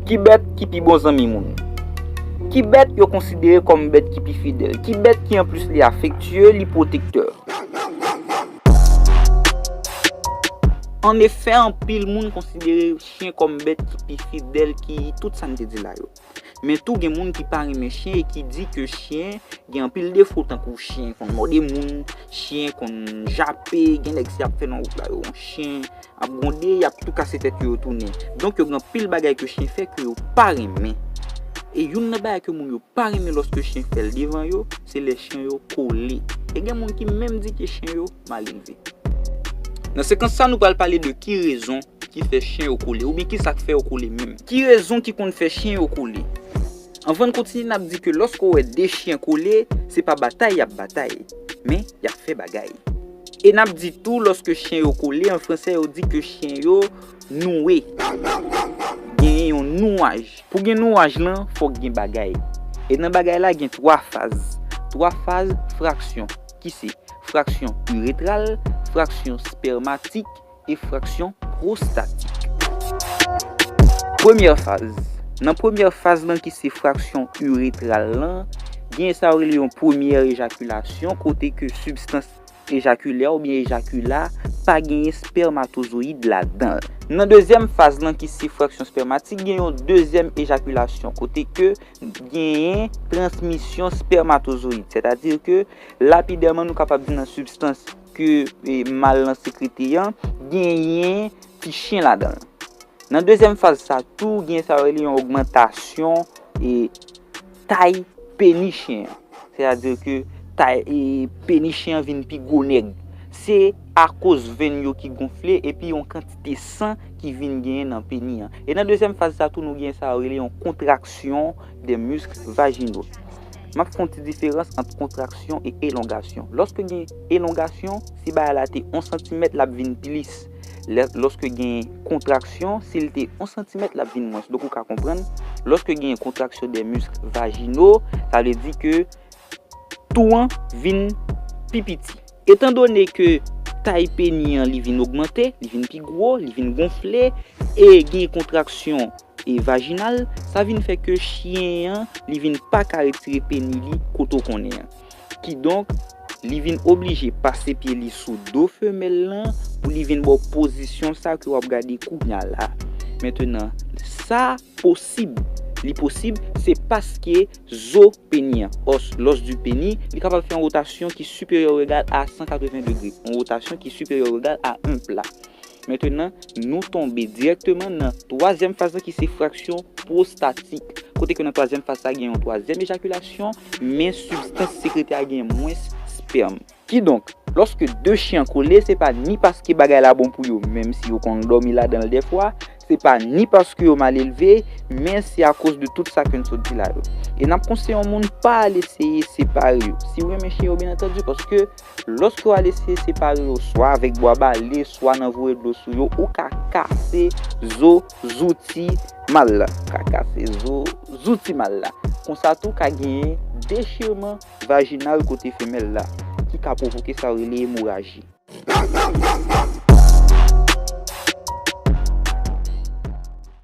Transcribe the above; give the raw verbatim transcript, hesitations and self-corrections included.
Ki bèt ki pi bon zanmi moun? Ki bèt yo konsidere kòm bèt ki pi fidèl? Ki bèt ki anplis li afektye, li pwotektè? Annefè, anpil moun konsidere chen kòm bèt ki pi fidèl ki tout sa n te di la yo. Men tou gen moun ki pa renmen chen e ki di ke chen gen anpil defo, tankou chen konn mòde moun, chen konn jape, gen nèg si y ap fè nan wout la yo, yon chen ap gwonde, y ap tou kase tèt yo, yo tounen. Donk yo gen anpil bagay ke chen fè ke yo pa renmen. E youn nan bagay ke moun yo pa renmen lòske chen fè l devan yo, se lè chen yo kole. E gen moun ki menm di ke chen yo mal elve. Nan sekans sa, nou pral pale de ki rezon ki fè chen yo kole, oubyen ki sa k fè yo kole menm. Ki rezon ki konn fè chen yo kole? Anvan n kontinye, n ap di ke lòske w wè de chen kole, se pa batay y ap batay, men y ap fè bagay. E n ap di tou, lòske chen yo kole, an fransè, yo di ke chen yo nouwe. Genyen yon nouwaj. Pou gen nouwaj lan, fòk gen bagay. E nan bagay la, gen twa faz. Twa faz fraksyon, ki se fraksyon iretral, fraksyon spèmatik e fraksyon pwostatik. Premyè faz. Nan premyè faz lan, ki se fraksyon iretral lan, gen sa yo rele yon premyè ejakilasyon, kote ke sibstans ejakilè oubyen ejakila pa genyen spèmatozoyid ladan l. Nan dezyèm faz lan, ki se fraksyon spèmatik, gen yon dezyèm ejakilasyon, kote ke genyen transmisyon spèmatozoyid. Sètadi ke lapidèman, nou kapab di nan sibstans ke, e, mal lan sekrete an, genyen ti chen ladan l. Nan dezyèm faz sa tou, gen sa yo rele yon ogmantasyon, e, tay peni chen an. Sètadi ke tay, e, peni chen an vin pi gwo nèg. Se akoz venn yo ki gonfle epi yon kantite san ki vin genyen nan peni an. E nan dezyèm faz sa tou, nou gen sa yo rele yon kontraksyon de misk vajino. M ap fè yon ti diferans ant kontraksyon e elongasyon. Lòske gen elongasyon, si bagay la te yon santimèt, l ap vin plis. Lè, lòske gen kontraksyon, si l te yon santimèt, l ap vin mwens. Donk, ou ka konprann, lòske gen kontraksyon de misk vajino, sa vle di ke tou an vin pi piti. Etandone ke tay peni an li vin ogmante, li vin pi gwo, li vin gonfle, e gen kontraksyon e vajinal, sa vin fè ke chen an, li vin pa ka retire peni li kote w konnen an. Kidonk, li vin oblije pase pye li sou do femèl lan pou li vin ba w pozisyon sa ke w ap gade kounya la. Mentenan, sa posib. Li posib, se paske zo peni an, os, l'os du pénis, li kapab fè yon wotasyon ki siperyè ou egal a san katreven degre, yon wotasyon ki siperyè ou egal a yon pla. Mentenan, nou tonbe dirèkteman nan twazyèm faz lan ki se fraksyon pwostatik. Kote ke nan twazyèm faz sa gen yon twazyèm ejakilasyon, men sibstans sekrete a gen mwens spèm. Kidonk, lòske de chen kole, se pa ni paske bagay la bon pou yo, menm si yo konn dòmi ladan l dèfwa, se pa ni paske yo mal elve, men se akoz de tout sa ke n sot di la yo. E n ap konseye yon moun pa al eseye separe yo. Si w renmen chen yo, byen antandi, paske lòske w al eseye separe yo, swa avèk bwa bale, swa nan voye dlo sou yo, ou ka kase zo zouti mal la. Ou ka kase zo zouti mal la. Konsa tou, ka genyen dechirman vajinal kote femèl la, ki ka pwovoke sa yo rele emoraji.